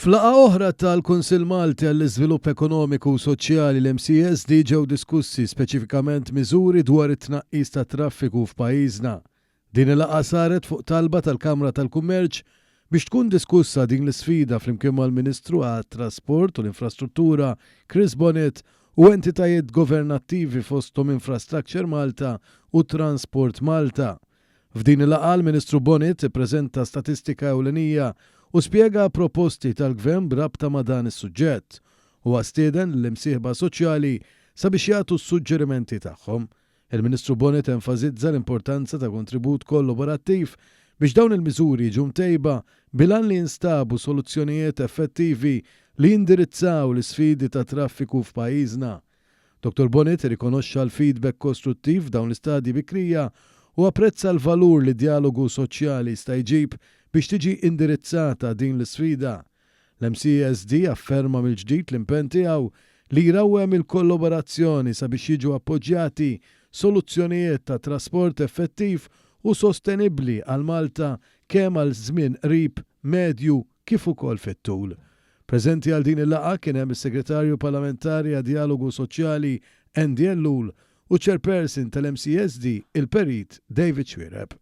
F'laqgħa oħra tal-Kunsill Malti għall-Iżvilupp Ekonomiku u Soċjali, l-MCESD, ġew diskussi speċifikament miżuri dwar it-tnaqqis tat-traffiku f'pajjiżna. Din il-laqgħa saret fuq talba tal-Kamra tal-Kummerċ biex tkun diskussa din l-isfida flimkien mal-Ministru għat-Trasport u l-Infrastruttura Chris Bonett u entitajiet governattivi fosthom Infrastructure Malta u Transport Malta. F'din il-laqgħa l-Ministru Bonett ippreżenta statistika ewlenija u spjega proposti tal-Gvern b'rabta ma' dan is-suġġett. Huwa stieden lill-imsieħba soċjali sabiex jagħtu s-suġġerimenti tagħhom. Il-Ministru Bonett enfasizza l-importanza ta' kontribut kolloborattiv biex dawn il-miżuri jiġu mtejba bil-għan li jinstabu soluzzjonijiet effettivi li jindirizzaw l-isfidi tat-traffiku f'pajjiżna. Dottor Bonett irrikonoxxa l-feedback kostruttiv f'dawn l-istadji bikrija u apprezza l-valur li d-djalogu soċjali jista' jġib biex tiġi indirizzata din l-isfida. L-MCESD afferma mill-ġdid l-impenn tiegħu li jrawwem il-kolloborazzjoni sabiex jiġu appoġġjati soluzzjonijiet ta' trasport effettiv u sostenibbli għal Malta kemm għal żmien qrib, medju kif ukoll fit-tul. Preżenti għal din il-laqgħa kien hemm is-Segretarju Parlamentari għad-Djalogu Soċjali Andy Ellul u ċ-Chairperson tal-MCESD il-Perit David Xuereb.